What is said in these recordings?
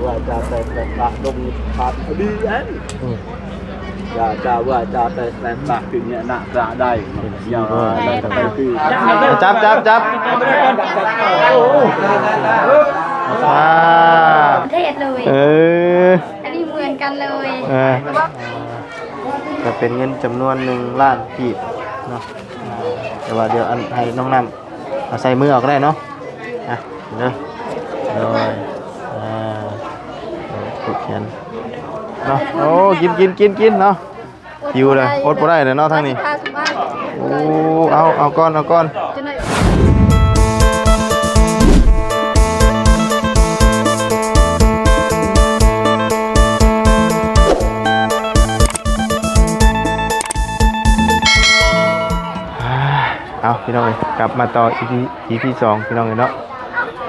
ວ່າຈະໄປແຕະປາກລົງປາກດີເອີຍ ອືມ ຈະ ຈະວ່າຈະໄປແຕະປາກຄືເນຍນະຈະໄດ້ ຈັບ ຈັບ ຈັບ ອ່າ ເທດເລີຍ ເອີ ອັນນີ້ເໝືອນກັນເລີຍ ເອີ ກໍເປັນເງິນຈຳນວນໜຶ່ງລ້ານກີບເນາະ ແຕ່ວ່າດຽວອັນໃຫ້ນ້ອງນ້ຳ ເອົາໃສ່ມືເອົາກໍໄດ້ເນາະ ອ່ະ ເດີ ໂດຍ ອ່າ ຜູກແຂນເນາະ ໂອ້ ກິນ ກິນ ກິນ ກິນເນາະ ຫິວເລີຍ ອົດບໍ່ໄດ້ເລີຍເນາະທາງນີ້ ໂອ້ ເອົາ ເອົາກ່ອນ ເອົາກ່ອນ ເອົາ ພີ່ນ້ອງເອີຍ ກັບມາຕໍ່ ອີພີ ອີພີສອງ ພີ່ນ້ອງເອີຍເນາະ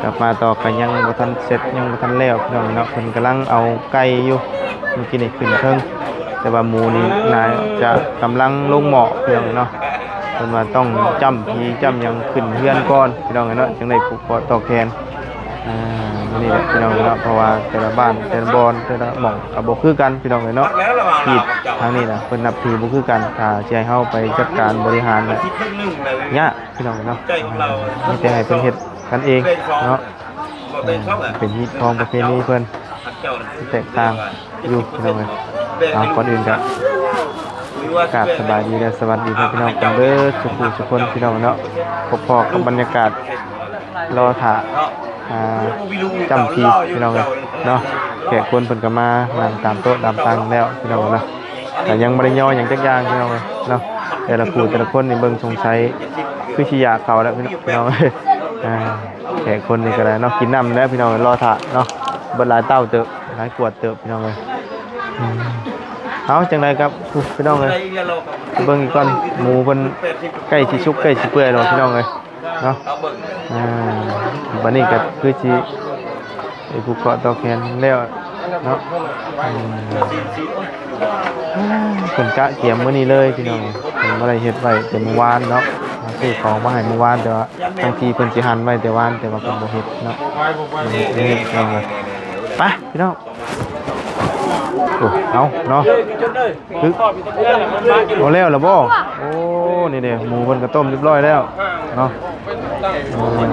ກັບມາຕໍ່ກໍຍັງບໍ່ທັນເສັດ ຍັງບໍ່ທັນແລ້ວ ພີ່ນ້ອງເອີຍເນາະ ເພິ່ນກຳລັງເອົາໄກ່ຢູ່ ມື້ກີ້ນີ້ຂຶ້ນເທິງ ແຕ່ວ່າໝູນີ້ໜ້າຈະກຳລັງລົງໝໍ້ ພີ່ນ້ອງເອີຍເນາະ ເພິ່ນວ່າຕ້ອງຈ້ຳຜີຈ້ຳຫຍັງຂຶ້ນເຮືອນກ່ອນ ພີ່ນ້ອງເອີຍເນາະ ຈຶ່ງໄດ້ຜູກເຄາະຕໍ່ແຂນ ອ່າ ນີ້ແຫຼະ ພີ່ນ້ອງເອີຍເນາະ ເພາະວ່າແຕ່ລະບ້ານ ແຕ່ລະບ່ອນ ແຕ່ລະໝ່ອງກໍບໍ່ຄືກັນ ພີ່ນ້ອງເອີຍເນາະ ຮີດທາງນີ້ນະ ເພິ່ນນັບຖືບໍ່ຄືກັນ ຖ້າຊິໃຫ້ເຮົາໄປຈັດການບໍລິຫານນະ ຍາກ ພີ່ນ້ອງເນາະ ມີແຕ່ໃຫ້ເພິ່ນເຮັດກັນເອງເນາະ ເປັນຮີດຄອງປະເພນີເພິ່ນ ແຕກຕ່າງຢູ່ພີ່ນ້ອງເອີຍ ເອົາ ກ່ອນອື່ນກໍກາບສະບາຍດີ ແລະ ສະຫວັດດີພໍ່ແມ່ພີ່ນ້ອງເບິດສູ່ຜູ້ສູ່ຄົນ ພີ່ນ້ອງເນາະ ພົບພໍ້ກັບບັນຍາກາດ ລໍຖ້າ ອ່າ ຈ້ຳຜີພີ່ນ້ອງເອີຍເນາະ ແຂກຄົນເພິ່ນກໍມານັ່ງຕາມໂຕະຕາມຕັ່ງແລ້ວ ພີ່ນ້ອງເນາະ ກໍຍັງບໍ່ໄດ້ຍໍ້ຫຍັງຈັກຢ່າງ ພີ່ນ້ອງເອີຍເນາະ ແຕ່ລະຜູ້ແຕ່ລະຄົນນີ້ເບິ່ງສົງໄສຄືຊິຢາກເຂົ້າແລ້ວ ພີ່ນ້ອງເອີຍ ອ່າ ແຂກຄົນນີ້ກໍໄດ້ເນາະ ກິນນ້ຳແລ້ວ ພີ່ນ້ອງເອີຍ ລໍຖ້າເນາະ ເບິດຫຼາຍເຕົ້າເຕີບ ຫຼາຍຂວດເຕີບ ພີ່ນ້ອງເອີຍ ອືມ ເອົາ ຈັ່ງໃດກໍ ພີ່ນ້ອງເອີຍ ໄປເບິ່ງອີກກ່ອນ ໝູເພິ່ນໃກ້ຊິສຸກໃກ້ຊິເປື່ອຍແລ້ວ ພີ່ນ້ອງເອີຍ ເນາະ ອ່າ ບັດນີ້ກໍຄືຊິໄດ້ຜູກເຄາະຕໍ່ແຂນແລ້ວເນາະ ອືມ ເພິ່ນກະກຽມມື້ນີ້ເລີຍ ພີ່ນ້ອງ ເພິ່ນບໍ່ໄດ້ເຮັດໄວ້ແຕ່ມື້ວານເນາະ ຊື້ຂອງມາໃຫ້ມື້ວານ ແຕ່ວ່າທາງທີ່ເພິ່ນຊິຫັ່ນໄວ້ແຕ່ວານ ແຕ່ວ່າເພິ່ນບໍ່ເຮັດເນາະ ເພິ່ນເຮັດ ພີ່ນ້ອງເອີຍ ໄປ ພີ່ນ້ອງ ໂອ້ ເອົາເນາະ ຄື ໂອ້ ແລ້ວລະບໍ່? ໂອ້ ນີ້ເດ້ ໝູເພິ່ນກໍຕົ້ມຮຽບຮ້ອຍແລ້ວເນາະ ເອີ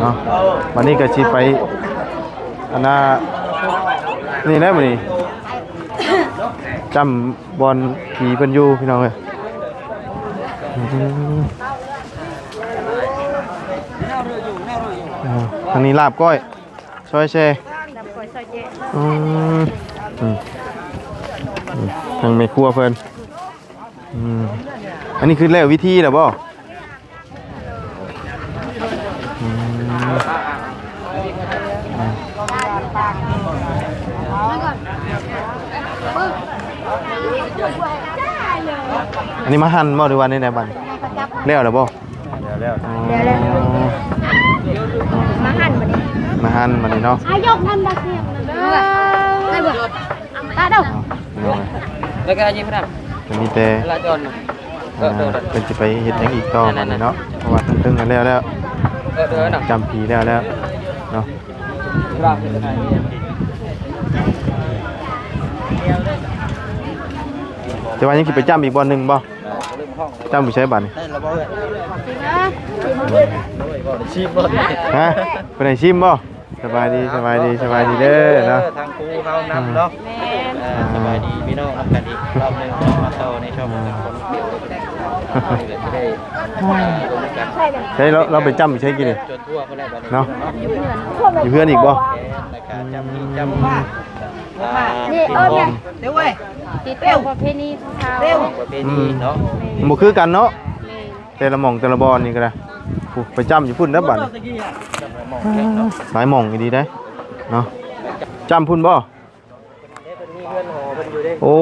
ເນາະ ບັດນີ້ກໍຊິໄປ ອັນນ່າ ນີ້ແຫຼະ ບັດນີ້ ຈ້ຳບ່ອນຜີເພິ່ນຢູ່ ພີ່ນ້ອງເອີຍ ອືມ ເອີ ທາງນີ້ລາບກ້ອຍ ຊອຍແຊ່ ອືມ ອືມ ອືມ ທາງແມ່ຄົວເພິ່ນ ອືມ ອັນນີ້ຄືແລ້ວພິທີແລ້ວບໍ່? ອືມ ອັນນີ້ມາຫັ່ນບໍ່ ຫຼືວ່າແນວໃດບັດນີ້? ແລ້ວແລ້ວບໍ່? ແລ້ວແລ້ວ ອໍ ມາຫັ່ນບັດນີ້ ມາຫັ່ນບັດນີ້ເນາະ ອາ ຍົກນຳດາກສຽງເດີ ໄດ້ບໍ່? ຕາດອກ ເອົາ ພີ່ນ້ອງເອີຍ ແລ້ວກໍຍິງພະນຳ ກໍມີແຕ່ ລະຈອນ ອ່າ ເພິ່ນຊິໄປເຮັດຫຍັງອີກຕໍ່ບັດນີ້ເນາະ ເພາະວ່າເທິງໆ ກໍແລ້ວແລ້ວ ເອີ ເອີ ຈ້ຳຜີແລ້ວແລ້ວເນາະ ແຕ່ວ່າຍັງຊິໄປຈ້ຳອີກບ່ອນໜຶ່ງບໍ່? ຈ້ຳຢູ່ໃສບາດນີ້? ຮະ? ເພິ່ນໃຫ້ຊີມບໍ່? ສະບາຍດີ ສະບາຍດີ ສະບາຍດີເດີເນາະ ທາງຄູເຮົານຳເນາະ ແມ່ນ ອ່າ ສະບາຍດີພີ່ນ້ອງນຳກັນອີກຮອບໜຶ່ງເນາະ ມາຕໍ່ໃນຊ່ອງຂອງຄົນ ໃສ ລາວ ລາວໄປຈ້ຳຢູ່ໃສກີ້ນີ້ເນາະ ຢູ່ເຮືອນອີກບໍ່? ແມ່ນ ລະກະຈ້ຳອີກຈ້ຳ ອ່າ ນີ້ ເອີ ຕິດຂອງປະເພນີຂອງເຂົາ ຂອງປະເພນີເນາະ ອືມ ບໍ່ຄືກັນເນາະ ແມ່ນ ແຕ່ລະໝ່ອງແຕ່ລະບ່ອນນີ້ກໍໄດ້ ຜູ້ໄປຈ້ຳຢູ່ພຸ້ນເດີບັດນີ້ ຫຼາຍໝ່ອງອີ່ຫຼີເດ້ເນາະ ຈ້ຳພຸ້ນບໍ່? ໂອ້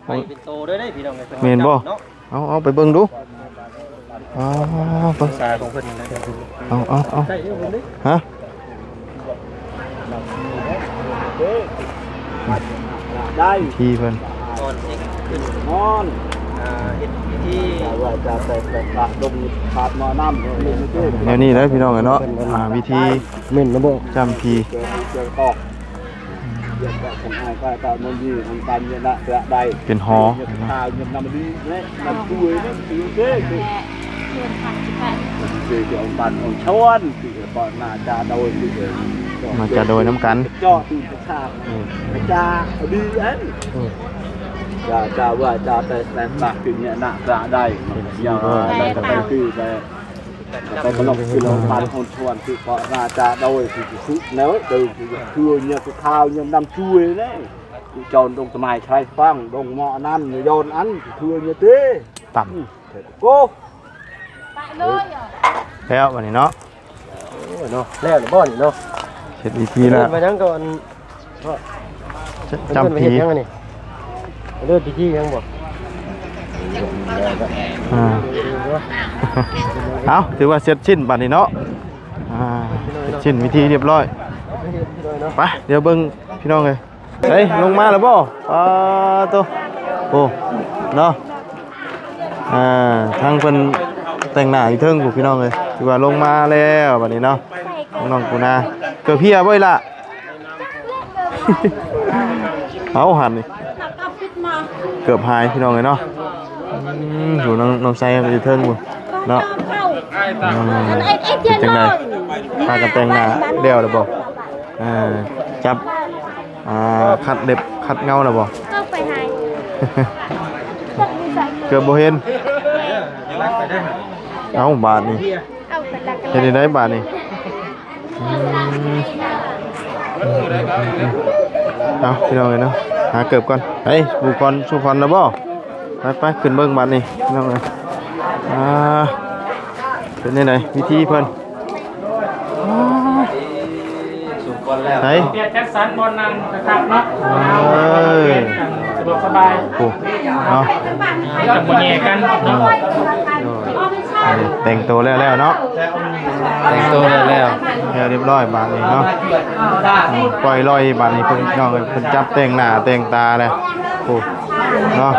ໄປເປັນໂຕເດີພີ່ນ້ອງເອີຍ ແມ່ນບໍ່? ເອົາ ເອົາໄປເບິ່ງດູ ອໍ ເບິ່ງສາຂອງເພິ່ນນີ້ນະ ເອົາ ເອົາ ເອົາ ຮະ? ໄດ້ທີ່ເພິ່ນ ກ່ອນຊິຂຶ້ນນອນ ອ່າ ເຮັດພິທີ ແນວນີ້ແຫຼະພີ່ນ້ອງເອີຍເນາະ ອ່າ ວິທີ ແມ່ນລະບໍ່ ຈ້ຳຜີ ເຈີອອກ ເປັນຫໍ ມາຈາໂດຍນຳກັນ ເອີ ຕຳ ແລ້ວບັດນີ້ເນາະ ໂອ້ຍເນາະ ແລ້ວແລ້ວບໍ່ນີ້ເນາະ ເຮັດພິທີແລ້ວ ເອີ້ນວ່າຫຍັງກໍອັນ ຈຳຜີ ເອີ້ນວ່າເຮັດຫຍັງອັນນີ້ ເລີດພິທີຫຍັງບໍ່ ອ່າ ເອົ້າ ຖືວ່າເສັດສິ້ນບັດນີ້ເນາະ ອ່າ ເສັດສິ້ນພິທີຮຽບຮ້ອຍ ໄປ ດຽວເບິ່ງພີ່ນ້ອງເອີຍ ເອີຍ ລົງມາແລ້ວບໍ່ ປາໂຕ ໂອ້ ເນາະ ອ່າ ທາງເພິ່ນແຕ່ງໜ້າຢູ່ເທິງພຸ້ນ ພີ່ນ້ອງເອີຍ ຖືວ່າລົງມາແລ້ວບັດນີ້ເນາະ ນ້ອງປູນາ ເກີບເຮ່ຍບໍ່ອີ່ຫຼ້າ ເອົາຫັ້ນນີ້ ເກີບຫາຍ ພີ່ນ້ອງເອີຍເນາະ ອືມ ຢູ່ນ້ອງ ນ້ອງໄຊຢູ່ເທິງພຸ້ນເນາະ ອືມ ເປັນຈັ່ງໃດ ພາກັນແຕ່ງໜ້າແລ້ວແລ້ວບໍ່ ອ່າ ຈັບ ອ່າ ຂັດເລັບຂັດເງົາແລ້ວບໍ່ ເກີບບໍ່ເຫັນ ເອົ້າ ບາດນີ້ ເຮັດຈັ່ງໃດບາດນີ້ ອືມ ເອົາ ພີ່ນ້ອງເອີຍເນາະ ຫາເກີບກ່ອນ ໄປ ປູ່ຄອນສູ່ຄອນແລ້ວບໍ່ ໄປ ໄປ ຂຶ້ນເບິ່ງບາດນີ້ ພີ່ນ້ອງເອີຍ ອ່າ ເປັນຈັ່ງໃດວິທີເພິ່ນ ໃສ ຈັດສັນບ່ອນນັ່ງຄັກໆເນາະ ເອີ ສະດວກສະບາຍ ໂອ້ ເນາະ ຈັງບໍ່ແຍ່ກັນເນາະ ແຕ່ງໂຕແລ້ວໆເນາະ ແຕ່ງໂຕແລ້ວໆ ແລ້ວຮຽບຮ້ອຍບາດນີ້ເນາະ ປ່ອຍລອຍບາດນີ້ ພີ່ນ້ອງເອີຍ ເພິ່ນຈັບແຕ່ງໜ້າແຕ່ງຕາແລ້ວ ໂອ້ ເນາະ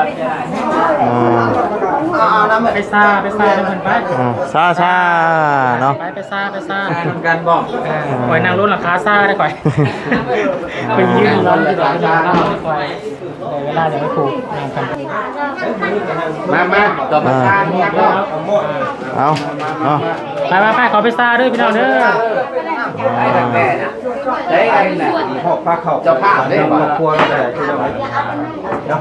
ເອີ ໄປຊາ ໄປຊານຳເພິ່ນໄປ ເອີ ຊາ ຊາ ເນາະ ໄປ ໄປຊາ ໄປຊາ ຊານຳກັນບໍ ເອີ ຂ້ອຍນັ່ງລົດລະຄາຊາເດ້ຂ້ອຍ ໄປຢືນນຳຢູ່ດອກ ໄດ້ເວລາແລ້ວໄປຜູກນຳກັນ ມາ ມາ ຕໍ່ມາຊາ ເອົາ ເອົາ ໄປ ໄປ ໄປ ຂໍໄປຊາເດີພີ່ນ້ອງເດີ ໄດ້ອັນ ເຈົ້າພາບເດ້ ຄອບຄົວເຮົາກໍໄດ້ ເນາະ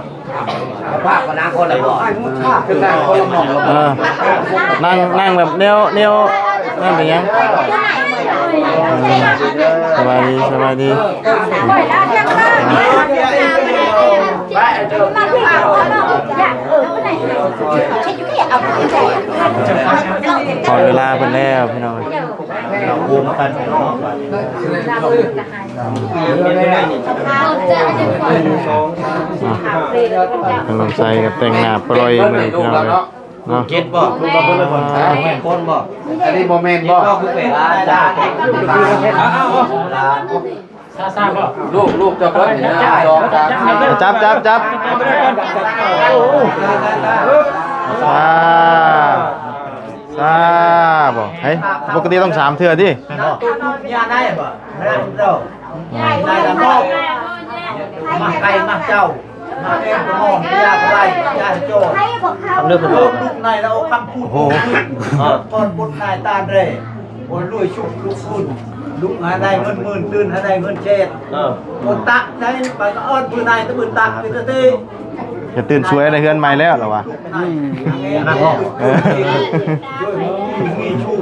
ພາບກໍນາຄົນລະບໍ່ ຄືນາຄົນລະໝ່ອງລະບໍ່ ເອີ ນັ່ງ ນັ່ງແບບແນວ ແນວ ນັ້ນເປັນຫຍັງ ສະບາຍດີ ສະບາຍດີ ຮອດເວລາເພິ່ນແລ້ວ ພີ່ນ້ອງເອີຍ ເຮົາໂຮມກັນເນາະ ທາງນ້ອງໄຊກໍແຕ່ງໜ້າປລ່ອຍມື້ນີ້ພີ່ນ້ອງເອີຍເນາະ ເຈັດບໍ່ ລູກເພິ່ນບໍ່ ແປດຄົນບໍ່ ອັນນີ້ບໍ່ແມ່ນບໍ່ ເຈັດບໍ່ ຄືແປດ ຫຼານຈ້າ ຫຼານ ຊາຊາບໍ່ ລູກ ລູກເຈົ້າເພິ່ນນີ້ນະ ສອງ ສາມ ສີ່ ຈັບ ຈັບ ຈັບ ຊາ ຊາບໍ່ ເຮີ້ຍ ປົກກະຕິຕ້ອງສາມເທື່ອຕິ ແມ່ນບໍ່ ຍາໄດ້ບໍ່ ນາໂຕ ອືມ ນາໂຕ ມາໄກ່ມາເຈົ້າ ມາເອັນກະໝໍ້ ຍາໄກ່ ຍາໂຈ ເລື່ອງເພິ່ນ ລູກໃນລະໂອຄຳພູດ ໂອ້ໂຫ ກ່ອນບຸນນາຍຕານເຣ ໂອ້ຍ ລວຍຊຸກລຸກຄຸນ ລຸກຫາໄດ້ເງິນໝື່ນ ຕື່ນຫາໄດ້ເງິນແສນ ເອີ ບໍ່ຕະໄດ້ ໄປກໍເອີ້ນຜູ້ນາຍແຕ່ມື້ຕະ ເປັນຕະເຕ ຈະຕື່ນສວຍໃນເຮືອນໃໝ່ແລ້ວລະວ່າ ອືມ ເອີ ມີຊູ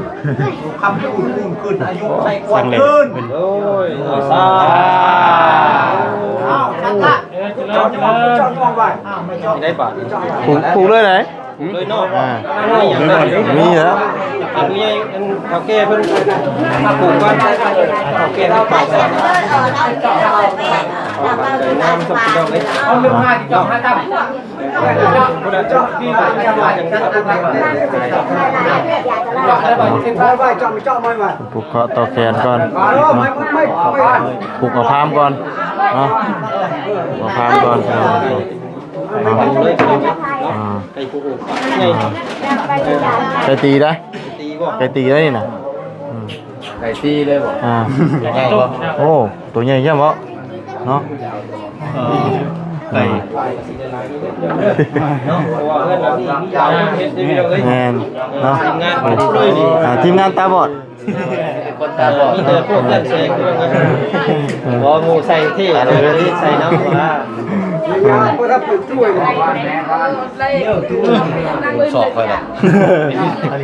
ຄຳຄູນຄູນຂຶ້ນ ອາຍຸໄຂກວ່າຂຶ້ນ ໂອ້ຍ ສາທຸ ເອົາ ສັກກະ ໄດ້ບາດ ປູກ ປູກເລີຍໄດ ເລີຍເນາະ ອ່າ ມີແລ້ວ ຜູ້ໃຫຍ່ ອັນເຖົ້າແກ່ເພິ່ນ ມາປູກກ່ອນ ເຖົ້າແກ່ເພິ່ນ ງາມ ເອົາເລື່ອງມາເຈາະຫາຕຳ ຜູກເຄາະຕໍ່ແຂນກ່ອນ ຜູກເອົາພາມກ່ອນເນາະ ຜູກເອົາພາມກ່ອນ ອ່າ ໄກ່ຕີໄດ໋ ໄກ່ຕີໄດ໋ນີ້ນະ ອືມ ໄກ່ຕີເລີຍບໍ່ ອ່າ ໃຫຍ່ບໍ່ ໂອ້ ໂຕໃຫຍ່ແທ້ບໍ່ ເນາະ ເອີ ໄປ ແມ່ນເນາະ ທີມງານ ອ່າ ທີມງານຕາບອດ ຄົນຕາບອດ ມີແຕ່ພວກເພື່ອນແຊງ ບໍ່ ໝູ່ໃສ່ເທ່ ເອີ ໃສ່ນຳວ່າ ສອກຂ້ອຍລະ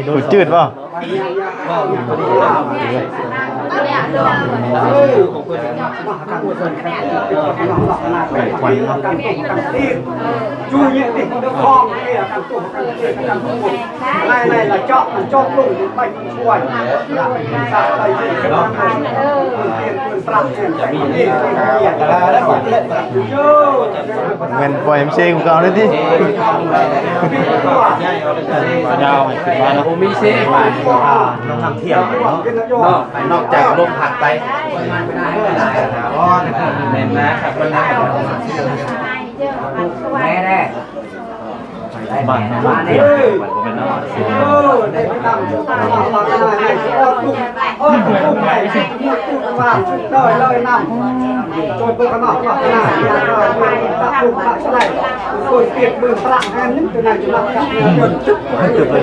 ຜູ້ຈືດບໍ່? ແມ່ນປ່ອຍເອັມຊີຄືເກົ່າເລີຍຕິ? ຍາວໃຫ້ຂຶ້ນມາເນາະ ບໍ່ມີເຊ ນ້ອງນ້ຳທ່ຽມເນາະ ນອກຈາກລົມພັດໄປ ແມ່ນນາຄັບ ເພິ່ນນາ ບ້ານເຮົາເ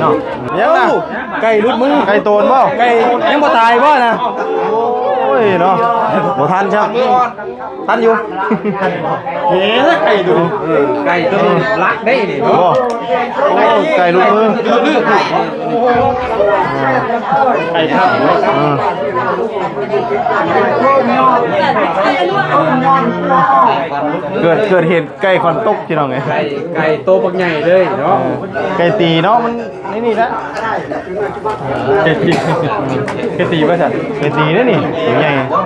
ນາະ ເອີ ໄກ່ຫຼຸດມື ໄກ່ໂຕນບໍ່? ໄກ່ຍັງບໍ່ຕາຍບໍ່ນະ? ໂອ້ຍເນາະ ບໍ່ທັນຊ້ຳ ທັນຢູ່ ເອີ ໄກ່ດຸ ເອີ ໄກ່ຕົວນີ້ລັກເດ້ນີ້ ບໍ່ ໂອ້ ໄກ່ຫຼຸດມື ໄກ່ທັບ ເອີ ເກີດ ເກີດເຫດໄກ່ຂວັນຕົກ ພີ່ນ້ອງເອີຍ ໄກ່ ໄກ່ໂຕບັກໃຫຍ່ເລີຍເນາະ ເອີ ໄກ່ຕີເນາະ ມັນ ນີ້ນີ້ລະ ເກຕີ ເກຕີວ່າຊັ້ນ ເກຕີເດ້ນີ້ ໂຕໃຫຍ່ ໂອ້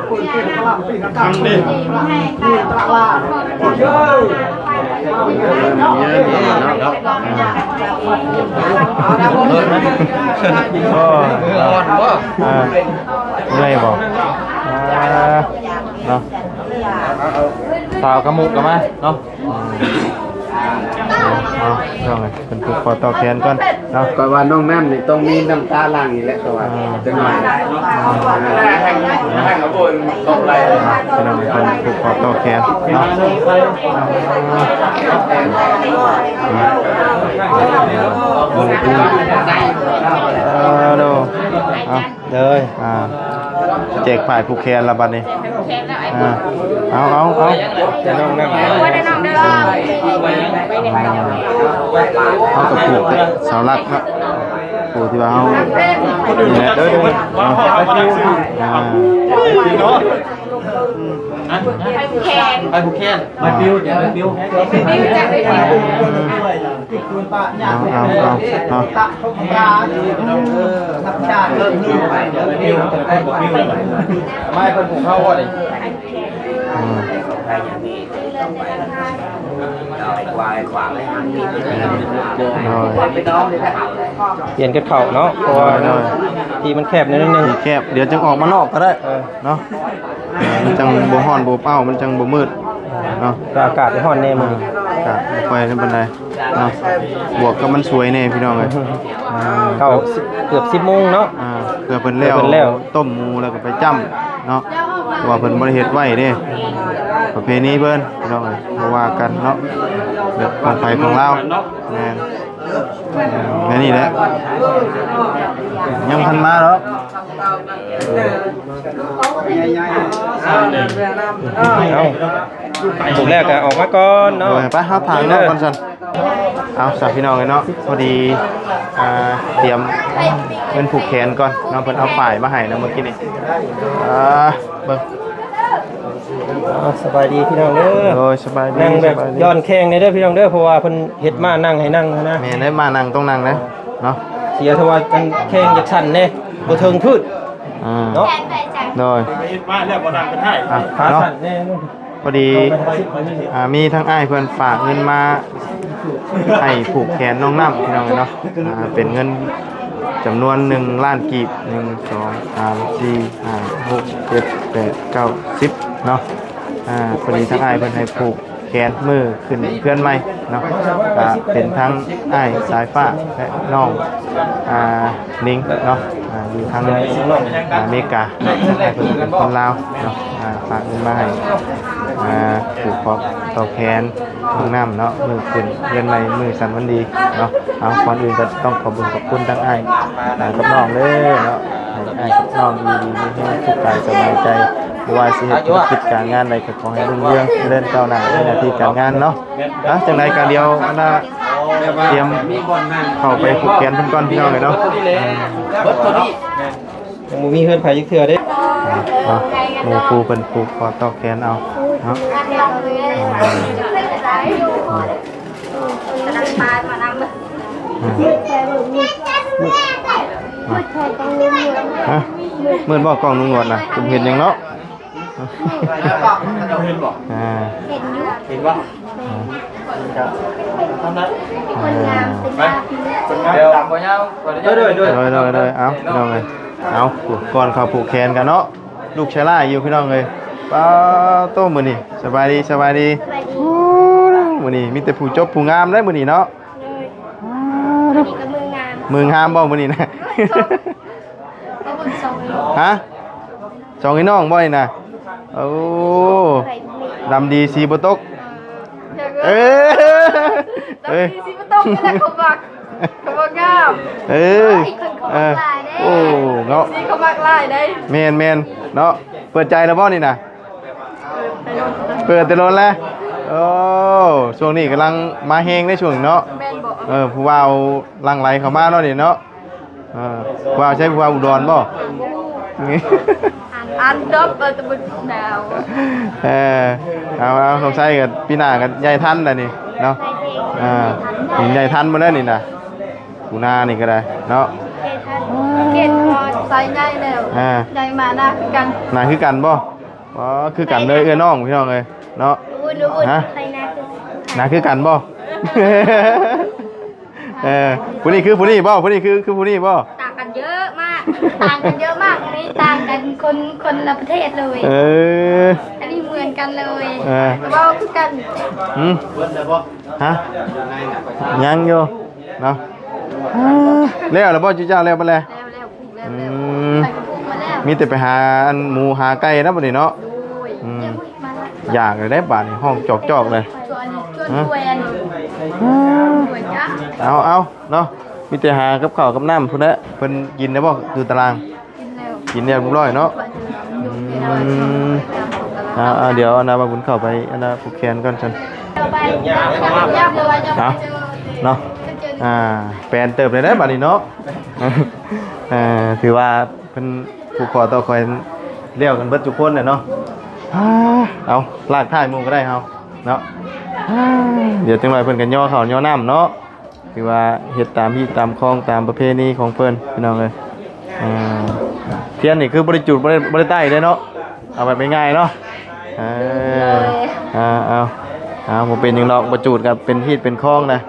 ເມື່ອຍບໍ່? ອ່າ ເນາະ ສາວກະມຸກະມາເນາະ. ເອົາ ເພິ່ນຜູກຄໍຕໍ່ແຂນກ່ອນເນາະ ຂ້ອຍວ່ານ້ອງນ້ຳນີ້ຕ້ອງມີນ້ຳຕາຫຼັ່ງອີກແຫຼະ ເພາະວ່າ ອ່າ ຈັກໜ້ອຍ ອ່າ ພີ່ນ້ອງເພິ່ນຜູກຄໍຕໍ່ແຂນເນາະ ເອີ ໂດ ເອົາ ເດີ ອ່າ ແຈກຝ້າຍຜູກແຂນລະບັດນີ້ ອ່າ ເອົາ ເອົາ ເອົາ ນ້ອງນັ້ນ ເຮົາກໍຜູກເສາຫຼັກເນາະ ຜູ້ທີ່ວ່າເຮົາ ນີ້ແຫຼະ ເດີ ເດີ ອ່າ ໃຫ້ຜູກແຂນ ໃຫ້ຜູກແຂນ ໃຫ້ຜິວ ໃຫ້ຜິວ ໃຫ້ຜິວ ເອົາ ເອົາ ເອົາ ເອົາ ໄມ້ເພິ່ນຜູກເຮົາບໍ່ນີ້ ອືມ ໂດຍ ປ່ຽນກັນເຂົ້າເນາະ ເພາະວ່າ ໂດຍ ໂດຍ ທີ່ມັນແຄບໜ້ອຍໜຶ່ງ ທີ່ແຄບ ດຽວຈຶ່ງອອກມານອກກໍໄດ້ ເອີ ເນາະ ອ່າ ມັນຈັ່ງບໍ່ຮ້ອນບໍ່ເອົ້າ ມັນຈັ່ງບໍ່ມືດເນາະ ກໍອາກາດຮ້ອນແດ່ມື້ນີ້ ອ່າ ອາກາດບໍ່ຄ່ອຍນັ້ນປານໃດເນາະ ບວກກັບມັນສວຍແດ່ພີ່ນ້ອງເອີຍ ອ່າ ເກົ້າ ເກືອບສິບໂມງເນາະ ອ່າ ເພື່ອເພິ່ນແລ້ວ ເພື່ອເພິ່ນແລ້ວ ຕົ້ມໝູແລ້ວກໍໄປຈ້ຳເນາະ ເພາະວ່າເພິ່ນບໍ່ໄດ້ເຮັດໄວ້ເດ້ ປະເພນີເພິ່ນພີ່ນ້ອງເອີຍ ບໍ່ວ່າກັນເນາະ ແບບຂອງໃຜຂອງລາວ ແມ່ນ ແມ່ນນີ້ແຫຼະ ຍັງບໍ່ທັນມາດອກ ເອົ້າ ຖືກແລ້ວກໍອອກມາກ່ອນເນາະ ໂດຍ ໄປ ເຮົາຖ່າຍນອກກ່ອນຊັ້ນ ເອົາ ສາ ພີ່ນ້ອງເອີຍເນາະ ພໍດີ ອ່າ ຕຽມເງິນຜູກແຂນກ່ອນເນາະ ເພິ່ນເອົາຝ້າຍມາໃຫ້ນະເມື່ອກີ້ນີ້ ອ່າ ເບິ່ງ ອ່າ ສະບາຍດີພີ່ນ້ອງເດີ ໂດຍ ສະບາຍດີ ນັ່ງແບບ ສະບາຍດີ ຍ້ອນແຂ້ງແດ່ເດີພີ່ນ້ອງເດີ ເພາະວ່າເພິ່ນເຮັດມ້ານັ່ງໃຫ້ນັ່ງຫັ້ນນະ ແມ່ນເດ້ ມ້ານັ່ງຕ້ອງນັ່ງເດ້ເນາະ ເສຍເທົ່າວ່າອັນແຂ້ງຈະສັ່ນແດ່ ບໍ່ເຖິງພື້ນ ອ່າ ເນາະ ໂດຍ ເຮັດມ້າແລ້ວບໍ່ນັ່ງເປັນໄຫ້ ອ່າ ຂາ ເນາະ ສັ່ນແດ່ ພໍດີ ອ່າ ມີທາງອ້າຍເພິ່ນຝາກເງິນມາໃຫ້ຜູກແຂນນ້ອງນ້ຳ ພີ່ນ້ອງເອີຍເນາະ ອ່າ ເປັນເງິນຈຳນວນໜຶ່ງລ້ານກີບ ໜຶ່ງ ສອງ ສາມ ສີ່ ຫ້າ ຫົກ ເຈັດ ແປດ ເກົ້າ ສິບ ເນາະ ອ່າ ພໍດີທາງອ້າຍເພິ່ນໃຫ້ຜູກແຂນມື້ຂຶ້ນເຮືອນໃໝ່ເນາະ ກະເປັນທັງອ້າຍສາຍຟ້າ ແລະ ນ້ອງ ອ່າ ນິງເນາະ ອ່າ ຢູ່ທາງ ອ່າ ອາເມລິກາເນາະ ອ້າຍເພິ່ນເປັນຄົນລາວເນາະ ອ່າ ຝາກເງິນມາໃຫ້ ອ່າ ຜູກຂໍ້ຕໍ່ແຂນນ້ອງນ້ຳເນາະ ມື້ຂຶ້ນເຮືອນໃໝ່ ມື້ສັນວັນດີເນາະ. ເອົາ ກ່ອນອື່ນກໍຕ້ອງຂອບຄຸນຂອບຄຸນທາງອ້າຍ ອ່າ ກັບນ້ອງເດີເນາະ ໃຫ້ອ້າຍກັບນ້ອງຢູ່ດີມີແຮງ ສຸກກາຍສະບາຍໃຈ ບໍ່ວ່າຊິເຮັດທຸລະກິດການງານໃດກໍຂໍໃຫ້ຮຸ່ງເຮືອງຈະເລີນກ້າວໜ້າໃນໜ້າທີ່ການງານເນາະ. ອ່ະ ຈັ່ງໃດກໍດຽວອັນນ່າ ຕຽມເຂົ້າໄປຜູກແຂນເພິ່ນກ່ອນ ພີ່ນ້ອງເອີຍເນາະ. ຍັງບໍ່ມີເຮືອນໃຜຈັກເທື່ອເດ້. ເອົາ ໝູ່ຄູ່ເພິ່ນຜູກຂໍ້ຕໍ່ແຂນເອົາເນາະ. ຮະ ມືດບໍ່ ກ້ອງລຸງໜວດນະ ບໍ່ເຫັນຫຍັງເນາະ. ອ່າ ເຫັນຢູ່ ເຫັນບໍ່? ອ່າ ຄົນງາມເປັນດາວ ຄົນງາມ ດຽວ ດຳບໍ່ຍາວ ໂດຍ ໂດຍ ໂດຍ ເອົາ ພີ່ນ້ອງເອີຍ ເອົາ ກ່ອນເຂົ້າຜູກແຂນກັນເນາະ ລູກຊາຍຫຼ້າຢູ່ ພີ່ນ້ອງເອີຍ. ປ້າໂຕ ມື້ນີ້ ສະບາຍດີ ສະບາຍດີ. ໂອ້ ມື້ນີ້ມີແຕ່ຜູ້ຈົບຜູ້ງາມເດ້ມື້ນີ້ເນາະ. ໂດຍ ມື້ນີ້ກໍມືງາມ ມືງາມບໍ່ມື້ນີ້ນະ? ຮະ ສອງພີ່ນ້ອງບໍ່ນີ້ນະ? ໂອ້ ດຳດີສີບໍ່ຕົກ. ເອີ ດຳດີສີບໍ່ຕົກ ນີ້ແຫຼະເຂົາມັກ ເຂົາວ່າງາມ. ເອີ ໂອ້ ເນາະ ສີເຂົາມັກຫຼາຍເດ້. ແມ່ນໆ ເນາະ ເປີດໃຈແລ້ວບໍ່ນີ້ນະ? ເປີດແຕ່ດົນແລ້ວ. ໂອ້ ຊ່ວງນີ້ກຳລັງມາແຮງໃນຊ່ວງນີ້ເນາະ. ແມ່ນບໍ່? ເອີ ຜູ້ບ່າວຫຼັ່ງໄຫຼເຂົ້າມາເນາະນີ້ເນາະ. ເອີ ຜູ້ບ່າວໃສ ຜູ້ບ່າວອຸດອນບໍ່? ອັນດອບເອີ ຕະບຸນດາວ. ເອີ ເອົາ ເອົາ ສົງໄສກໍປີໜ້າກໍໃຫຍ່ທັນແລ້ວນີ້ເນາະ. ອ່າ ໃຫຍ່ທັນໝົດແລ້ວນີ້ນະ ປູນານີ້ກໍໄດ້ເນາະ. ເກດຮອດໄຊໃຫຍ່ແລ້ວ. ອ່າ ໃຫຍ່ມາໜ້າຄືກັນ ໜ້າຄືກັນບໍ່? ອໍ ຄືກັນເລີຍ ເອື້ອຍນ້ອງພີ່ນ້ອງເອີຍເນາະ. ຫາ ໜ້າຄືກັນບໍ່? ເອີ ຜູ້ນີ້ຄືຜູ້ນີ້ບໍ່? ຜູ້ນີ້ຄື ຄືຜູ້ນີ້ບໍ່? ຕ່າງກັນເຍອະມາກ ຕ່າງກັນເຍອະມາກ ອັນນີ້ຕ່າງກັນ ຄົນ ຄົນລະປະເທດເລີຍ. ເອີ ອັນນີ້ເໝືອນກັນເລີຍ. ເອີ ເວົ້າຄືກັນ. ຫືມ ຮະ ຍັງຢູ່ເນາະ. ອ່າ ແລ້ວລະບໍ່ ຈຸເຈົ້າແລ້ວບໍ່ແລ? ແລ້ວ ແລ້ວ ແລ້ວ ອືມ ໃສ່ກະປຸງມາແລ້ວ. ມີແຕ່ໄປຫາອັນໝູຫາໄກ່ນະບັດນີ້ເນາະ. ໂດຍ ອືມ ຢາກເລີຍເດ້ບາດນີ້ ຮ້ອງຈອກໆເລີຍ. ເອົາ ເອົາເນາະ ມີແຕ່ຫາກັບເຂົ້າກັບນ້ຳພຸ້ນແຫຼະ. ເພິ່ນກິນໄດ້ບໍ່ ຢູ່ຕາລາງ? ກິນແລ້ວ ກິນແລ້ວຮຽບຮ້ອຍເນາະ. ອືມ ອ່າໆ ດຽວອັນນ່າ ບ່າວບຸນເຂົ້າໄປອັນນ່າ ຜູກແຂນກ່ອນຊັ້ນ. ເອົາເນາະ ອ່າ ແປນເຕີບເລີຍເດ້ບາດນີ້ເນາະ. ເອີ ຖືວ່າເພິ່ນຜູກຂໍ້ຕໍ່ແຂນແລ້ວກັນເບິດທຸກຄົນແຫຼະເນາະ. ອ່າ ເອົາ ລາກທ້າຍໝູ່ກໍໄດ້ເຮົາເນາະ. ອ່າ ດຽວຈັກໜ້ອຍເພິ່ນກໍຍໍເຂົ້າຍໍນ້ຳເນາະ. ຖືວ່າເຮັດຕາມຮີດຕາມຄອງຕາມປະເພນີຂອງເພິ່ນ ພີ່ນ້ອງເອີຍ. ອ່າ ທຽນນີ້ຄືບໍ່ໄດ້ຈູດ ບໍ່ໄດ້ ບໍ່ໄດ້ໄຕ້ເດ້ເນາະ ເອົາແບບງ່າຍໆເນາະ. ເອີ ໂດຍ ອ່າ ເອົາ ເອົາ ບໍ່ເປັນຫຍັງດອກ ບໍ່ຈູດກໍເປັນຮີດເປັນຄອງນະ.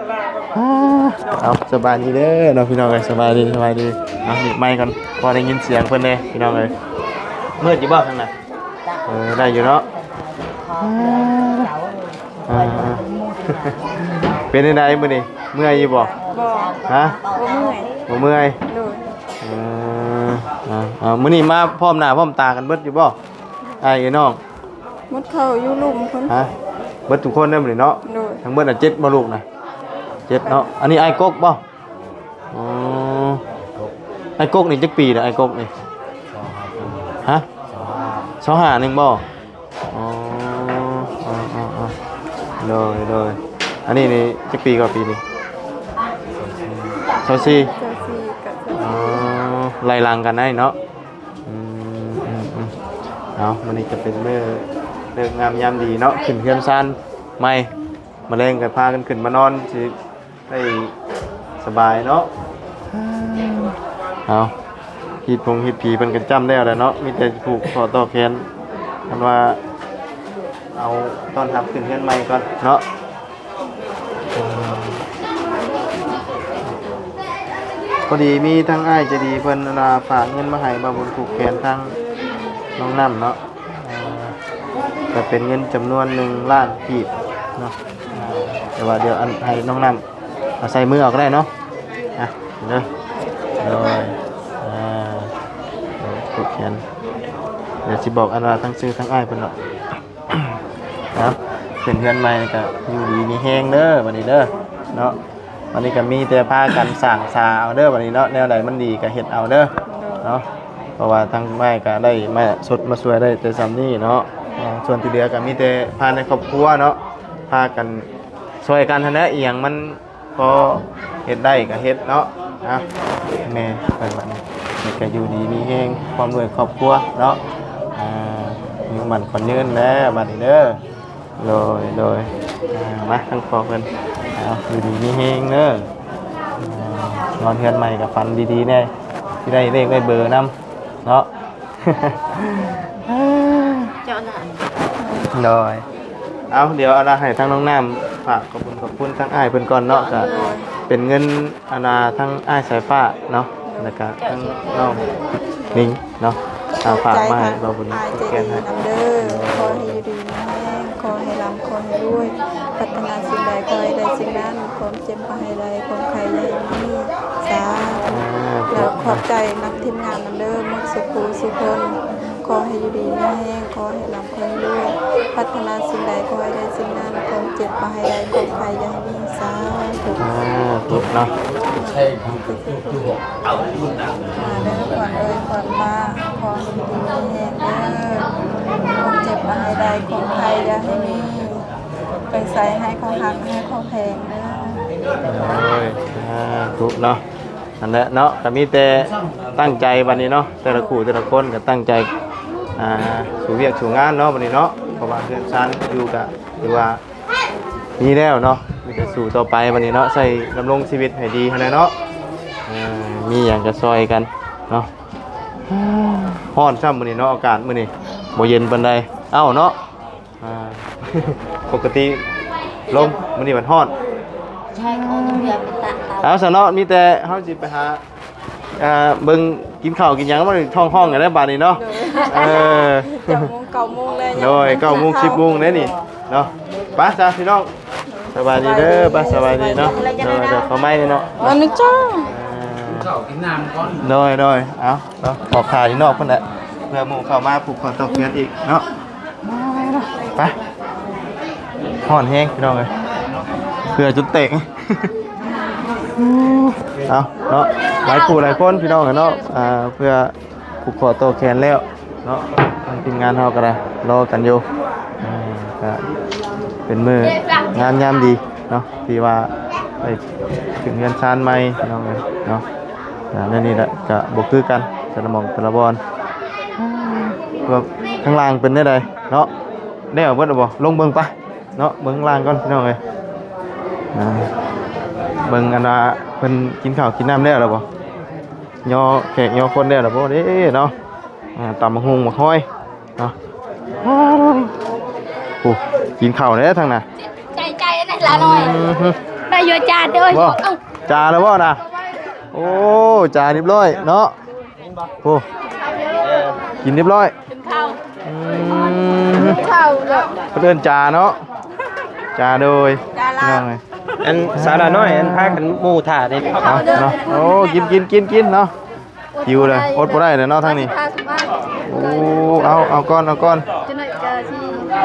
ອ່າ ເອົາ ສະບາຍດີເດີເນາະ ພີ່ນ້ອງເອີຍ ສະບາຍດີ ສະບາຍດີ. ເອົາ ມີໄມກ່ອນ ພໍໄດ້ຍິນສຽງເພິ່ນແດ່ ພີ່ນ້ອງເອີຍ. ມືດຢູ່ບໍ່ທາງນັ້ນ? ເອີ ໄດ້ຢູ່ເນາະ. ອ່າ ເປັນຈັ່ງໃດມື້ນີ້ ເມື່ອຍຢູ່ບໍ່? ບໍ່ ຮະ ບໍ່ເມື່ອຍ ບໍ່ເມື່ອຍ. ໂດຍ ເອີ ອ່າ ອ່າ ມື້ນີ້ມາພ້ອມໜ້າພ້ອມຕາກັນເບິດຢູ່ບໍ່ ອ້າຍເອີຍນ້ອງ? ໝົດເຂົ້າຢູ່ລຸ່ມພຸ້ນ ຮະ ເບິດທຸກຄົນເດ້ມື້ນີ້ເນາະ. ໂດຍ ທັງເບິດນະ ເຈັດບໍ່ລູກນະ? ເຈັດເນາະ. ອັນນີ້ອ້າຍກົກບໍ່? ອໍ ອ້າຍກົກນີ້ຈັກປີລະ ອ້າຍກົກນີ້? ຮະ ຊາວຫ້າ ໜຶ່ງບໍ່? ອໍ ອໍ ອໍ ໂດຍ ໂດຍ. ອັນນີ້ນີ້ຈັກປີກໍປີນີ້? ຊາວສີ່ ຊາວສີ່ ອໍ ໄລ່ຫຼັງກັນໄດ້ເນາະ. ອືມ ອືມ ອືມ ເອົາ ມື້ນີ້ກໍເປັນມື້ເລີກງາມຍາມດີເນາະ ຂຶ້ນເຮືອນຊານໃໝ່ ມື້ແລງກໍພາກັນຂຶ້ນມານອນຊິ ໄດ້ສະບາຍເນາະ. ເອົາ ຮີດຜົງຮີດຜີເພິ່ນກໍຈ້ຳແລ້ວແຫຼະເນາະ ມີແຕ່ຜູກຂໍ້ຕໍ່ແຂນ ຄັນວ່າເອົາຕ້ອນຮັບຂຶ້ນເຮືອນໃໝ່ກ່ອນເນາະ. ພໍດີມີທາງອ້າຍໃຈດີເພິ່ນ ອັນນ່າ ຝາກເງິນມາໃຫ້ບ່າວບຸນຜູກແຂນທາງນ້ອງນ້ຳເນາະ. ອ່າ ກໍເປັນເງິນຈຳນວນໜຶ່ງລ້ານກີບເນາະ. ອ່າ ແຕ່ວ່າດຽວອັນໃຫ້ນ້ອງນ້ຳເອົາໃສ່ມືເອົາກໍໄດ້ເນາະ. ອ່ະ ເດີ ໂດຍ ອ່າ ຜູກແຂນ ດຽວຊິບອກອັນວ່າທັງຊື່ທັງອ້າຍເພິ່ນເນາະ. ເນາະ ຂຶ້ນເຮືອນໃໝ່ກໍຢູ່ດີມີແຮງເດີບັດນີ້ເດີເນາະ. ບັດນີ້ກໍມີແຕ່ພາກັນສ້າງສາເອົາເດີບັດນີ້ເນາະ ແນວໃດມັນດີກໍເຮັດເອົາເດີເນາະ. ເພາະວ່າທາງອ້າຍກໍໄດ້ມາຊົດມາຊ່ວຍໄດ້ແຕ່ສ່ຳນີ້ເນາະ. ອ່າ ສ່ວນທີ່ເຫຼືອກໍມີແຕ່ພາໃນຄອບຄົວເນາະ ພາກັນຊ່ອຍກັນຫັ້ນແຫຼະ ອີ່ຫຍັງມັນ ພໍເຮັດໄດ້ກໍເຮັດເນາະ. ນະ ແມ່ເພິ່ນບັດນີ້ ໃຫ້ກະຢູ່ດີມີແຮງ ພ້ອມດ້ວຍຄອບຄົວເນາະ. ອ່າ ອາຍຸໝັ້ນຂວັນຍືນແລ້ວບັດນີ້ເດີ. ໂດຍ ໂດຍ. ອ່າ ມາທາງພໍ່ເພິ່ນ ເອົາ ຢູ່ດີມີແຮງເດີ. ອ່າ ນອນເຮືອນໃໝ່ກໍຝັນດີໆແດ່ ຊິໄດ້ເລກໄດ້ເບີນຳເນາະ. ເຈົ້ານະ ໂດຍ. ເອົາ ດຽວເອົາລະ ໃຫ້ທາງນ້ອງນ້ຳຝາກຂອບຄຸນຂອບຄຸນທາງອ້າຍເພິ່ນກ່ອນເນາະ. ໂດຍ ກໍເປັນເງິນອັນນາທາງອ້າຍສາຍຟ້າເນາະ ແລ້ວກໍທາງນ້ອງນິງເນາະ ເອົາຝາກມາໃຫ້ບ່າວບຸນ ອ້າຍໃຈດີນຳເດີ. ຂໍໃຫ້ຢູ່ດີມີແຮງ ຂໍໃຫ້ລ່ຳ ຂໍໃຫ້ລວຍ ປາດຖະໜາສິ່ງໃດ ຂໍໃຫ້ໄດ້ສິ່ງນັ້ນ ຄວາມເຈັບບໍ່ໃຫ້ໄດ້ ຄວາມໄຂ້ຢ່າໃຫ້ມີ ສາທຸ. ແລ້ວຂອບໃຈນຳທີມງານນຳເດີ ໝົດສູ່ຜູ້ສູ່ຄົນ. ຂໍໃຫ້ຢູ່ດີມີແຮງ ຂໍໃຫ້ລ່ຳ ຂໍໃຫ້ລວຍ ປາດຖະໜາສິ່ງໃດ ຂໍໃຫ້ໄດ້ສິ່ງນັ້ນ ຄວາມເຈັບບໍ່ໃຫ້ໄດ້ ຄວາມໄຂ້ຢ່າໃຫ້ມີ ສາທຸ. ສາທຸເນາະ. ມາເດີຂວັນເອີຍ ຂວັນມາ ຂໍໃຫ້ຢູ່ດີມີແຮງເດີ ຄວາມເຈັບບໍ່ໃຫ້ໄດ້ ຄວາມໄຂ້ຢ່າໃຫ້ມີ ໄປໃສໃຫ້ເຂົາຮັກ ໃຫ້ເຂົາແພງເດີ. ໂອ້ຍ ສາທຸເນາະ. ນັ້ນແຫຼະເນາະ ກໍມີແຕ່ຕັ້ງໃຈບັດນີ້ເນາະ ແຕ່ລະຄູ່ແຕ່ລະຄົນກໍຕັ້ງໃຈ ອ່າ ສູ້ວຽກສູ້ງານເນາະບັດນີ້ເນາະ. ເພາະວ່າເຮືອນຊານຢູ່ກໍຖືວ່າມີແລ້ວເນາະ ມີແຕ່ສູ້ຕໍ່ໄປບັດນີ້ເນາະ ໃຊ້ດຳລົງຊີວິດໃຫ້ດີຫັ້ນແຫຼະເນາະ. ເອີ ມີຫຍັງກໍຊ່ອຍກັນເນາະ. ຮ້ອນຊ້ຳມື້ນີ້ເນາະ ອາກາດມື້ນີ້ບໍ່ເຢັນປານໃດ ເອົ້າເນາະ. ອ່າ ປົກກະຕິລົມ ມື້ນີ້ມັນຮ້ອນ. ໃຊ່ ເອົາຊະເນາະ ມີແຕ່ເຮົາຊິໄປຫາ ອ່າ ເບິ່ງກິນເຂົ້າກິນຫຍັງ ມັນທ້ອງຮ້ອງກັນແລ້ວບາດນີ້ເນາະ. ໂດຍ ເອີ ເກົ້າໂມງ ເກົ້າໂມງແລ້ວ. ໂດຍ ເກົ້າໂມງ ສິບໂມງແລ້ວນີ້ເນາະ. ໄປຊະພີ່ນ້ອງ ສະບາຍດີເດີ. ໄປ ສະບາຍດີເນາະ. ໂດຍ ເດີ ເຂົ້າໃໝ່ເນາະ ວັນນີ້ຈ້າ. ເອີ ກິນເຂົ້າກິນນ້ຳກ່ອນ. ໂດຍ ໂດຍ ເອົາ ເນາະ ອອກຂາຢູ່ນອກພຸ້ນແຫຼະ ເພື່ອໝູ່ເຂົ້າມາຜູກຂໍ້ຕໍ່ແຂນອີກເນາະ. ໄປ ຮ້ອນແຮງພີ່ນ້ອງເອີຍ ເພື່ອຈົນແຕກ. ເອົາເນາະ ຫຼາຍຄູ່ຫຼາຍຄົນພີ່ນ້ອງເອີຍເນາະ ອ່າ ເພື່ອຜູກຂໍ້ຕໍ່ແຂນແລ້ວເນາະ. ທາງທີມງານເຮົາກໍໄດ້ລໍກັນຢູ່ ອ່າ ກໍເປັນມື້ງາມຍາມດີເນາະ ທີ່ວ່າໄດ້ຂຶ້ນເຮືອນຊານໃໝ່ພີ່ນ້ອງເອີຍເນາະ. ອ່າ ແນວນີ້ແຫຼະ ກະບໍ່ຄືກັນ ແຕ່ລະໝ່ອງແຕ່ລະບ່ອນ. ວ່າຂ້າງລ່າງເປັນແນວໃດເນາະ ແລ້ວເບິດແລ້ວບໍ່? ລົງເບິ່ງປະເນາະ ເບິ່ງຂ້າງລ່າງກ່ອນພີ່ນ້ອງເອີຍ. ອ່າ ເບິ່ງອັນວ່າເພິ່ນກິນເຂົ້າກິນນ້ຳແລ້ວແລ້ວບໍ່? ຍໍແຂກຍໍຄົນແລ້ວແລ້ວບໍ່ເດ້ເນາະ? ອ່າ ຕຳບັກຫຸ່ງບັກຫອຍເນາະ. ໂອ້ ກິນເຂົ້າແລ້ວທາງນັ້ນ ໃຈ ໃຈ ອັນນັ້ນລະໜ້ອຍ. ອື ໄດ້ຢູ່ ຈາເດີ. ບໍ່ ເອົ້າ ຈາແລ້ວບໍ່ນະ? ໂອ້ ຈາຮຽບຮ້ອຍເນາະ. ໂອ້ ກິນຮຽບຮ້ອຍ ກິນເຂົ້າ. ອື ກິນເຂົ້າເນາະ ເພິ່ນເອີ້ນຈາເນາະ ຈາ. ໂດຍ ຈາລາວ ພີ່ນ້ອງເອີຍ. ອັນສາວລານ້ອຍ ອັນພາກັນໝູ່ຖ້ານີ້ ເອົາເນາະ. ໂອ້ ກິນ ກິນ ກິນ ກິນເນາະ. ຫິວເລີຍ ອົດບໍ່ໄດ້ເລີຍເນາະທາງນີ້. ໂອ້ ເອົາ ເອົາກ່ອນ ເອົາກ່ອນ. ຈັກໜ້ອຍກໍຊິ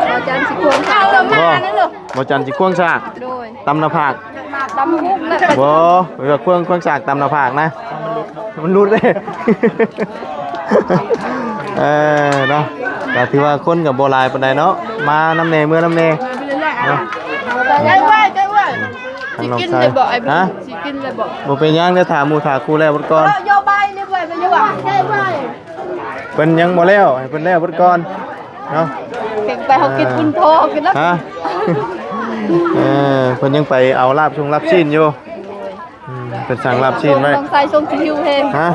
ບໍ່ຈັນຊິຄວງສາກ. ບໍ່ ບໍ່ຈັນຊິຄວງສາກ. ໂດຍ ຕຳໜ້າຜາກ ຕຳຫຸ່ງນະ. ບໍ່ ເວລາຄວງ ຄວງສາກຕຳໜ້າຜາກນະ ມັນຫຼຸດເດ້. ເອີ ເນາະ ກໍຖືວ່າຄົນກໍບໍ່ຫຼາຍປານໃດເນາະ ມານຳແດ່ ເມືອນຳແດ່ເນາະ. ໃກ້ໄວ້ ໃກ້ໄວ້. ທາງນ້ອງຊາຍ ຊິກິນໄດ້ບໍ່? ຮະ ຊິກິນໄດ້ບໍ່? ບໍ່ເປັນຫຍັງ ດຽວຖ້າໝູ່ຖ້າຄູ່ແລ້ວເບິດກ່ອນ. ເອົາ ໂຍບາຍນີ້ໄວ້ ໄປຢູ່ວ່າ ໃກ້ໄວ້. ເພິ່ນຍັງບໍ່ແລ້ວ ໃຫ້ເພິ່ນແລ້ວເບິດກ່ອນເນາະ. ເກັ່ງໄປ ເຮົາກິນບຸນໂທ ເຮົາກິນນຳ. ຮະ ເອີ ເພິ່ນຍັງໄປເອົາລາບຊົງລາບຊີ້ນຢູ່. ອືມ ເພິ່ນສັ່ງລາບຊີ້ນໄວ້. ນ້ອງຊາຍຊົງຊິຫິວແຮງ. ຮະ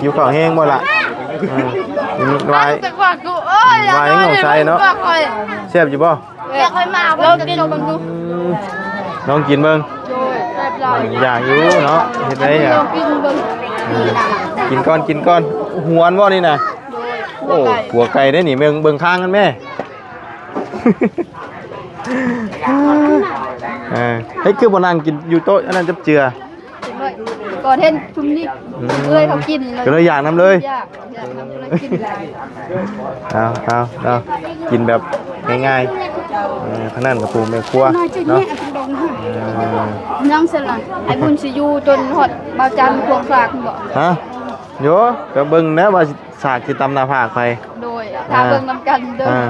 ຫິວເຂົ້າແຮງບໍ່ລະ? ເອີ ວາຍ ແຊບຢູ່ບໍ່? ຢາກໃຫ້ມາເບິ່ງ ລອງກິນເບິ່ງ. ໂດຍ ແຊບຫຼາຍ. ຢາກຢູ່ເນາະ ເຮັດໄດ້. ລອງກິນເບິ່ງ. ເອີ ກິນກ່ອນ ກິນກ່ອນ. ຫວນບໍ່ນີ້ນະ? ໂດຍ. ໂອ້ ຫົວໄກ່ ຫົວໄກ່ເດ້ນີ້ ເບິ່ງ ເບິ່ງຄາງມັນແມ້. ເອີ ເຮັດຄືບໍ່ນັ່ງກິນຢູ່ໂຕະອັນນັ້ນຈັບເຈື່ອ. ກ່ອນເຫັນຊຸມນີ້ ອືມ ເອື້ອຍເຂົາກິນ ກໍເລີຍຢາກນຳເລີຍ. ຢາກ ຢາກນຳເລີຍ ກິນຫຼາຍ. ເອົາ ເອົາ ເອົາ ກິນແບບ ງ່າຍໆ ເອີ ທາງນັ້ນກໍຜູ້ແມ່ຄົວເນາະ ເອີ ຍັງຊັ້ນລະ ອ້າຍບຸນຊິຢູ່ຈົນຮອດບ່າວຈັນຄວງສາກບໍ່? ຮະ ໂຢ ກໍເບິ່ງແດ່ວ່າສາກຊິຕຳໜ້າຜາກໃຜ. ໂດຍ ຖ້າເບິ່ງນຳກັນເດີ ອ່າ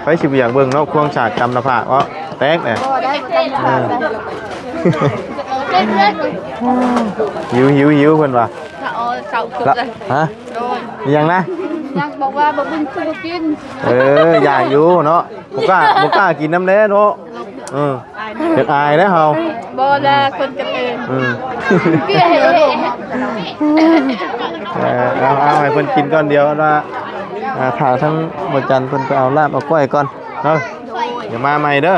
ໃຜຊິບໍ່ຢາກເບິ່ງເນາະ ຄວງສາກຕຳໜ້າຜາກເນາະ ແຕກແຫຼະ ບໍ່ໄດ້ ບໍ່ຕຳໜ້າຜາກ ອ່າ ໄດ້ ຫິວໆໆ ເພິ່ນວ່າ ເອົາເຂົ້າ ລະ ແລ້ວ ຮະ? ໂດຍ ອີຫຍັງນະ? ຍັງບອກວ່າບໍ່ບຸນຄືບໍ່ກິນ ເອີ ຢາກຢູ່ເນາະ ບໍ່ກ້າ ບໍ່ກ້າກິນນຳແດ່ເນາະ ເອີ ຢາກອາຍແລ້ວເຮົາ ບໍ່ລະ ຄົນກັນເອງ ອືມ ເອີ ເອົາ ເອົາໃຫ້ເພິ່ນກິນກ່ອນ ດຽວວ່າ ອ່າ ຖ້າທາງບໍ່ຈັນເພິ່ນໄປເອົາລາບເອົາກ້ອຍກ່ອນເນາະ ດຽວມາໃໝ່ເດີ.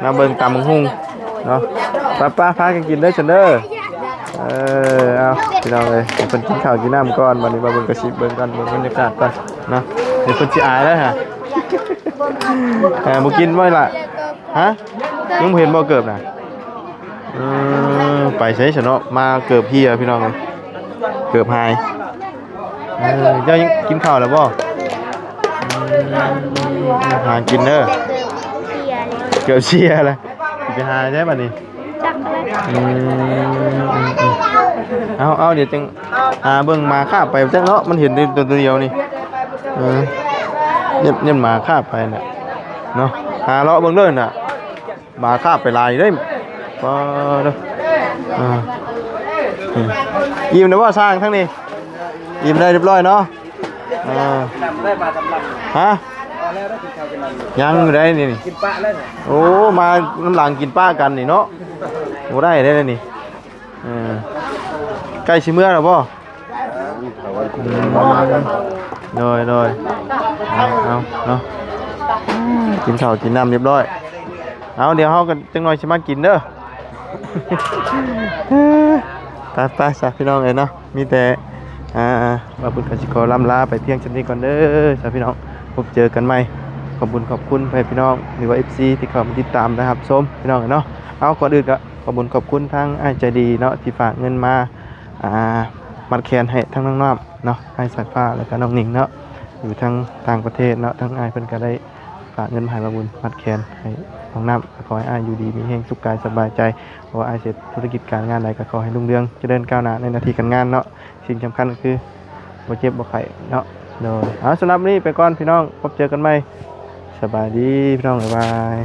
ມາເບິ່ງຕຳບັກຫຸ່ງເນາະ ໄປໆ ພາກັນກິນເດີຊັ້ນເດີ ເອີ ເອົາ ພີ່ນ້ອງເອີຍ ໃຫ້ເພິ່ນກິນເຂົ້າກິນນ້ຳກ່ອນ ບັດນີ້ມາເບິ່ງກະຊິບເບິ່ງກ່ອນ ເບິ່ງບັນຍາກາດກ່ອນເນາະ ດຽວເພິ່ນຊິອາຍແລ້ວຫະ ເອີ ບໍ່ກິນບໍ່ລະ ຮະ ຍັງບໍ່ເຫັນບໍ່ເກີບນະ ເອີ ໄປໃສຊະເນາະ ມາເກີບເຫ່ຍພີ່ນ້ອງເອີຍ ເກີບຫາຍ ເອີ ເຈົ້າກິນເຂົ້າແລ້ວບໍ່? ອືມ ຫາກິນເດີ ເກືອບເສຍແລ້ວ ຊິໄປຫາໃສບັດນີ້? ຈັກແລ້ວ ອືມ ເອົາໆ ດຽວຈັ່ງຫາເບິ່ງໝາຄາບໄປຈັກເນາະ ມັນເຫັນແຕ່ໂຕດຽວນີ້ ເອີ ຢ້ານ ຢ້ານໝາຄາບໄປແຫຼະເນາະ ຫາເລາະເບິ່ງເດີນະ. ໝາຄາບໄປຫຼາຍຢູ່ເດ້ ປາດເດີ ອ່າ ອີ່ມແລ້ວບໍ່ຊ່າງທາງນີ້? ອີ່ມໄດ້ຮຽບຮ້ອຍເນາະ ອ່າ ຮະ ຍັງຢູ່ໄດ໋ນີ້ ກິນປະແລ້ວນີ້ ໂອ້ ມານຳຫຼັງກິນປະກັນນີ້ເນາະ ບໍ່ໄດ້ເດ້ນີ້ ເອີ ໃກ້ຊິເມືອແລ້ວບໍ່? ອືມ ໂດຍ ໂດຍ ເອົາ ເອົາເນາະ ກິນເຂົ້າກິນນ້ຳຮຽບຮ້ອຍ ເອົາ ດຽວເຮົາກໍຈັກໜ່ອຍຊິມາກິນເດີ ໄປ ໄປຊະພີ່ນ້ອງເອີຍເນາະ ມີແຕ່ ອ່າ ບ່າວບຸນກໍຊິຂໍລ່ຳລາໄປພຽງສ່ຳນີ້ກ່ອນເດີຊະພີ່ນ້ອງ ພົບເຈີກັນໃໝ່ ຂອບຄຸນຂອບຄຸນພໍ່ແມ່ພີ່ນ້ອງ ຫຼືວ່າ ເອັຟຊີ ທີ່ເຂົ້າມາຕິດຕາມ ແລະ ຮັບຊົມ ພີ່ນ້ອງເອີຍເນາະ ເອົາ ກ່ອນອື່ນກໍ ຂອບຄຸນຂອບຄຸນທາງອ້າຍໃຈດີເນາະ ທີ່ຝາກເງິນມາ ອ່າ ມັດແຂນໃຫ້ທັງນ້ອງນ້ຳເນາະ ອ້າຍສາຍຟ້າ ແລ້ວກໍນ້ອງໜິງເນາະ ຢູ່ທາງຕ່າງປະເທດເນາະ ທາງອ້າຍເພິ່ນກໍໄດ້ຝາກເງິນມາໃຫ້ບ່າວບຸນມັດແຂນໃຫ້ນ້ອງນ້ຳ ກໍຂໍໃຫ້ອ້າຍຢູ່ດີມີແຮງ ສຸກກາຍສະບາຍໃຈ ບໍ່ວ່າອ້າຍເຮັດທຸລະກິດການງານໃດ ກໍຂໍໃຫ້ຮຸ່ງເຮືອງຈະເລີນກ້າວໜ້າໃນໜ້າທີ່ການງານເນາະ ສິ່ງສຳຄັນກໍຄືບໍ່ເຈັບບໍ່ໄຂ້ເນາະ ໂດຍ ເອົາ ສຳລັບມື້ນີ້ໄປກ່ອນພີ່ນ້ອງ ພົບເຈີກັນໃໝ່ ສະບາຍດີພີ່ນ້ອງ ບາຍບາຍ.